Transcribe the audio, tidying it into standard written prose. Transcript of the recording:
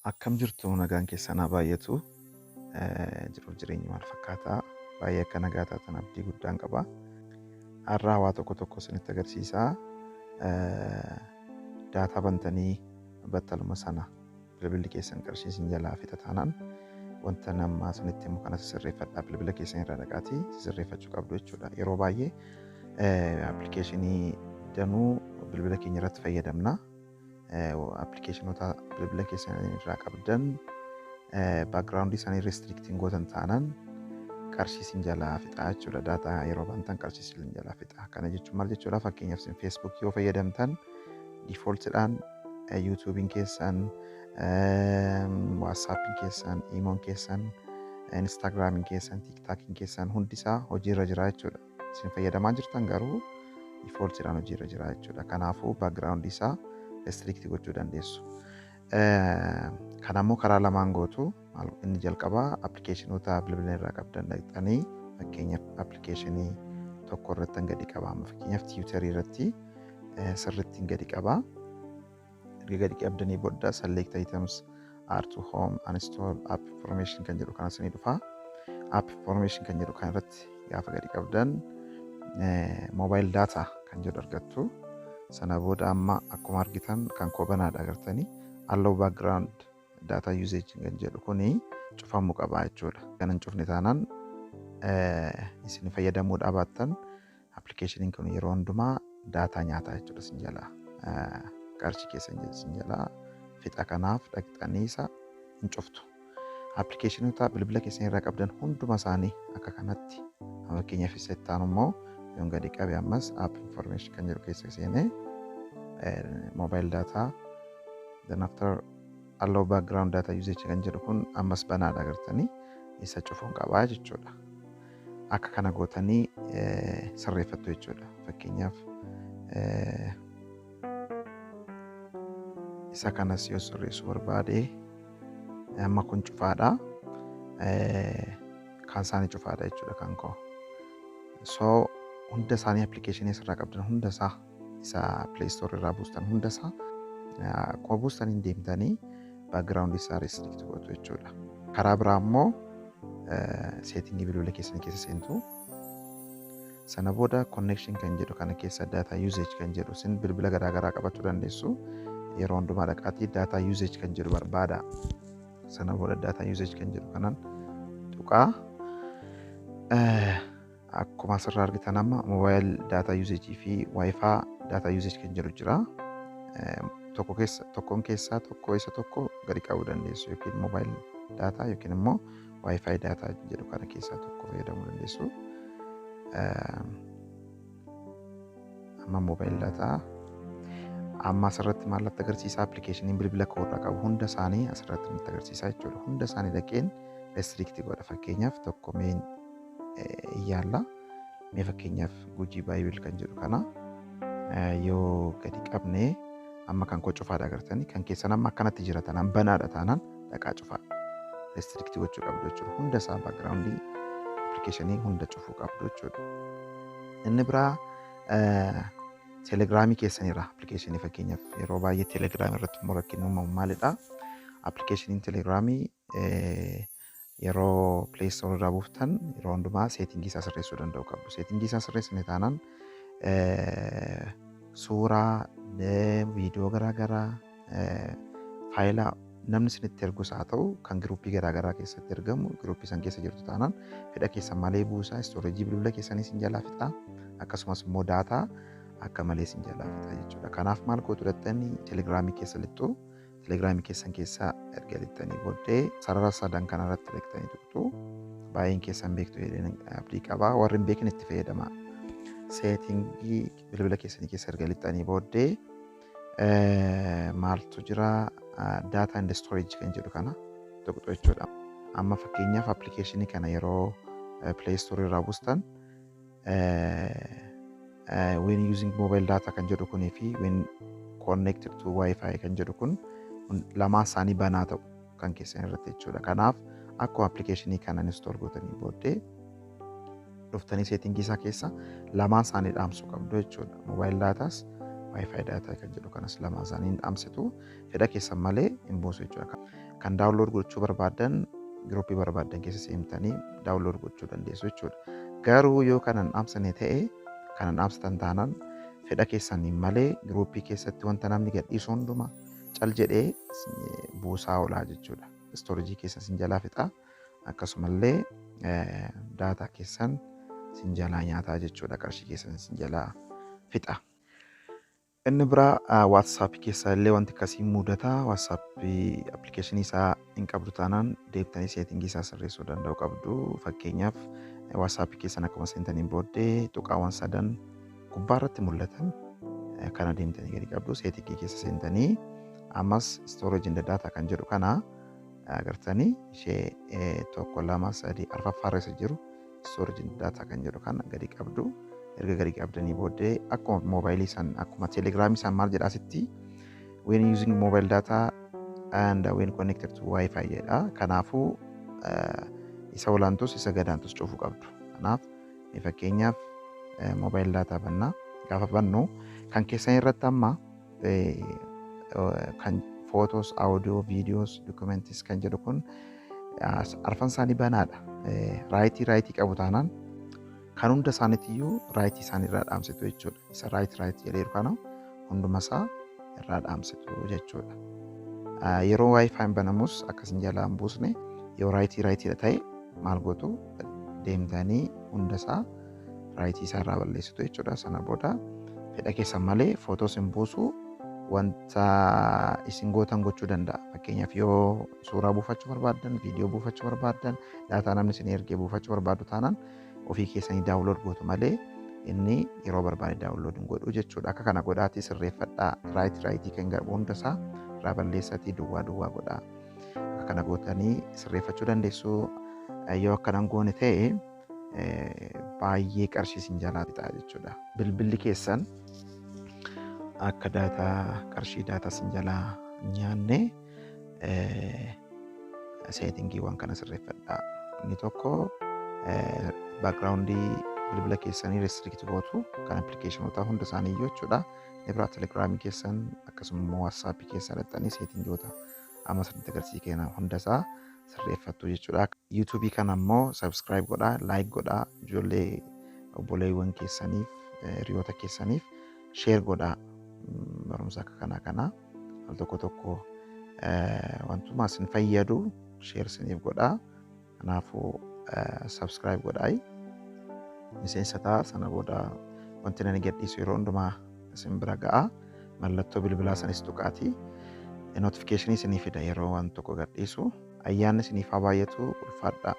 Akkam jirtu, nagaan keessan haa baay'atu. Jiruuf jireenyi maal fakkaataa? Baay'ee akka nagaa taatan abdii guddaan qaba. Har'aa waa tokko tokko isinitti agarsiisaa. Daataa bantanii battaluma sana bilbilli keessan qarshii isin jalaa fixa taanaan, wanta nama isinitti himu kana sirreeffadhaa, bilbila keessan irraa dhaqaatii sirreeffachuu qabdu jechuudha. Yeroo baay'ee appilikeeshinii danuu bilbila keenya irratti fayyadamna. Appilikeeshinoota bilbila keessan irraa qabdan background isaanii restrict iin gootan taanaan qarshii isin jalaa fixaa jechuudha. Daataa yeroo bantan qarshii isin jalaa fixa. Kana jechuun maal jechuudha? Fakkeenyaaf, isin Facebook yoo fayyadamtan default iidhaan YouTube'n keessan, WhatsApp'n keessan, Imoon keessan, Instagram'n keessan, TikTok'n keessan hundisaa hojiirra jira jechuudha. Isin fayyadamaa jirtan garuu default iidhaan hojiirra jira jechuudha. Kanaafuu background isaa restrict gochuu dandeessu. Kana immoo karaa lamaan gootu. Inni jalqabaa appilikeeshinoota bilbila irraa qabdan dhaqxanii, fakkeenyaaf, appilikeeshinii tokko irratti gadi qaba. Fakkeenyaaf, Twitter irratti sirriitti gadi qaba. Erga gadi qabdanii booda select items, add to home, uninstall app information kan jedhu kanas ni dhufa. App information kan jedhu kan irratti gaafa gadi qabdan mobile data kan jedhu argattu. Sana booda amma akkuma argitan kan koo banaadha agartanii, allow background data usage kan jedhu kuni cufamuu qaba jechuudha. Kan hin cufne taanaan, isin fayyadamuu dhabaattan, appilikeeshiniin kun yeroo hundumaa daataa nyaataa jechuudha isin jalaa. Qarshii keessan isin jalaa fixa. Kanaaf dhaqxanii isa hin cuftu. Appilikeeshinoota bilbila keessan irraa qabdan hunduma isaanii akka kanatti, fakkeenyaaf, isa itti aanu immoo yoon gadi qabe, ammas app information kan jedhu keessa seenee mobile data, then after allow background data usage kan jedhu kun ammas banaadha agartanii, isa cufuun qabaa jechuudha. Akka kana gootanii sirreeffattu jechuudha. Fakkeenyaaf, isa kanas yoo sirreessuu barbaade, amma kun cufaadha. Kan isaanii cufaadha jechuudha kan koo. So hunda isaanii appilikeeshinii asirraa qabdan hunda isaa, isa Play Store irraa buustan hunda isaa, akkuma buustaniin deemtanii background isaa restrict gootu jechuudha. Karaa biraa immoo setting ii bilbila keessanii keessa seentu. Sana booda connection kan jedhu kana keessa data usage kan jedhu, isin bilbila garaagaraa qabachuu dandeessu. Yeroo hundumaa dhaqaatii data usage kan jedhu barbaada. Sana booda data usage kan jedhu kanan tuqaa. Akkuma asirraa argitan amma mobile data usage fi WiFi data usage kan jedhu jira. Tokko keessa, tokkoon keessaa tokko isa tokko gadi qabuu dandeessu, yookiin mobile data yookiin immoo WiFi data jedhu kana keessaa tokko fayyadamuu dandeessu. Amma mobile data amma asirratti maallatti agarsiisa? Appilikeeshiniin bilbila koo irraa qabu hunda isaanii asirratti nutti agarsiisa jechuudha. Hunda isaanii dhaqeen restrict godha. Fakkeenyaaf, tokko meen yaalla. Mee fakkeenyaaf, Gujii Bible kan jedhu kana yoo gadi qabne, amma kan koo cufaadha agartanii, kan keessan amma akkanatti jira taanaan, banaadha taanaan, dhaqaa cufaa. Restrict gochuu qabdu jechuudha. Hunda isaa background appilikeeshinii hunda cufuu qabdu jechuudha. Inni biraa Telegramii keessanirra appilikeeshinii, fakkeenyaaf, yeroo baay'ee Telegramii irratti immoo rakkinni uumamu maalidha? Appilikeeshiniin Telegramii yeroo Play Store irraa buuftan yeroo hundumaa setting ii isaa sirreessuu danda'u qabdu. Setting ii isaa sirreessine taanaan suuraa, viidiyoo garaagaraa, faayilaa namni isinitti ergus haa ta'u, kan group ii garaagaraa keessatti ergamu, group ii san keessa jirtu taanaan fedha keessan malee buusaa, storage ii bilbila keessanii isin jalaa fixaa, akkasumas immoo daataa akka malee isin jalaa fixa jechuudha. Kanaaf maal gootu? Dhattanii Telegramii keessa lixxu. Telegramii keessan keessa erga lixxanii booddee sarara sadan kanarratti dhaqxanii tuqxu. Baay'een keessan beektu jedheen abdii qaba. Warri hin beekne itti fayyadama. Setting ii bilbila keessanii keessa erga lixxanii booddee maaltu jira? Data and storage kan jedhu kana tuqxu jechuudha. Amma fakkeenyaaf, appilikeeshinii kana yeroo Play Store irraa buustan when using mobile data kan jedhu kunii fi when connected to WiFi kan jedhu kun lamaan isaanii banaa ta'u kan keessan irratti jechuudha. Kanaaf akkuma appilikeeshinii kana install gootanii booddee dhuftanii setting ii isaa keessa lamaan isaanii dhaamsuu qabdu jechuudha. Mobile data s, Wi-Fi data kan jedhu kanas lamaan isaanii hin dhaamsitu. Fedha keessan malee hin buusu jechuudha. Kan download gochuu barbaadan giruuppii barbaadan keessa seentanii download gochuu dandeessu jechuudha. Garuu yoo kana hin dhaamsine ta'e, kana hin dhaamsitan taanaan, fedha keessaniin malee giruuppii keessatti wanta namni gadhiisu hunduma cal jedhee buusaa oolaa jechuudha. Storage keessan sin jalaa fixa. Akkasumallee daataa keessan sin jalaa nyaataa jechuudha. Qarshii keessan sin jalaa fixa. Inni biraa WhatsAppii keessaa illee wanti akkasii mudata. WhatsAppii appilikeeshinii isaa hin qabdu taanaan deebitanii settingii isaa sirreessuu danda'u qabdu. Fakkeenyaaf, WhatsAppii keessan akkuma seentaniin booddee tuqaawwan sadan gubbaa irratti mul'atan kana deemtanii gadi qabdu. Settingii keessa seentanii ammas storage and data kan jedhu kana agartanii, ishee tokko, lama, sadii, arfaffaarra isa jiru storage and data kan jedhu kana gadi qabdu. Erga gadi qabdanii booddee akkuma moobaayilii san, akkuma teelegiraamii san maal jedhaa sitti, "When using mobile data and when connected to Wi-Fi" jedha. Kanaafuu isa olaantus isa gadaantus cufuu qabdu. Kanaaf fakkeenyaaf mobile data bannaa. Gaafa bannu kan keessan irratti amma kan photos, audio, videos, documents kan jedhu kun arfan isaanii banaadha. Rightii rightii qabu taanaan kan hunda isaaniitiyyuu rightii isaanii irraa dhaamsitu jechuudha. Isa right right jedheeru kana hunduma isaa irraa dhaamsitu jechuudha. Yeroo WiFiin banamus akkasin jalaa hin buusne, yoo rightii rightiidha ta'e maal gootu? Deemtanii hunda isaa rightii isaa irraa balleessitu jechuudha. Sana booda fedha keessan malee footoos hin buusu, wanta isin gootan gochuu danda'a. Fakkeenyaaf, yoo suuraa buufachuu barbaaddan, viidiyoo buufachuu barbaaddan, daataa namni isin ergee buufachuu barbaaddu taanaan ofii keessanii download gootu malee inni yeroo barbaade download hin godhu jechuudha. Akka kana godhaatii sirreeffadhaa. Right rightii kan qabu hunda isaa irraa balleessatii duwwaa duwwaa godhaa. Akka kana gootanii sirreeffachuu dandeessu. Yoo akkana hin goone ta'e baay'ee qarshii isin jalaa fixa jechuudha. Bilbilli keessan akka daataa, qarshii daataa isin jalaa hin nyaanne settingiiwwan kana sirreeffadhaa. Inni tokko backgroundii bilbila keessanii restrict gootu, kan appilikeeshinoota hunda isaanii iyyuu jechuudha. Inni biraa telegiraamii keessan akkasuma immoo WhatsAppii keessan dhaqxanii settingoota amma sirriitti agarsiisee kenna hunda isaa sirreeffattu jechuudha. YouTubeii kana immoo subscribe godhaa, like godhaa, ijoollee obboleewwan keessaniif, hiriyoota keessaniif share godhaa. Barumsa akka kanaa kana al tokko tokko wantuma isin fayyadu share isiniif godhaa. Kanaafuu subscribe godhaa. Miseensa ta'a. Sana booda wanti nani gadhiisu yeroo hundumaa isin bira ga'a. Mallattoo bilbilaa sanis tuqaatii. Notificationii isinii fida yeroo waan tokko gadhiisu. Ayyaanni isiniif haa baay'atu, ulfaadhaa.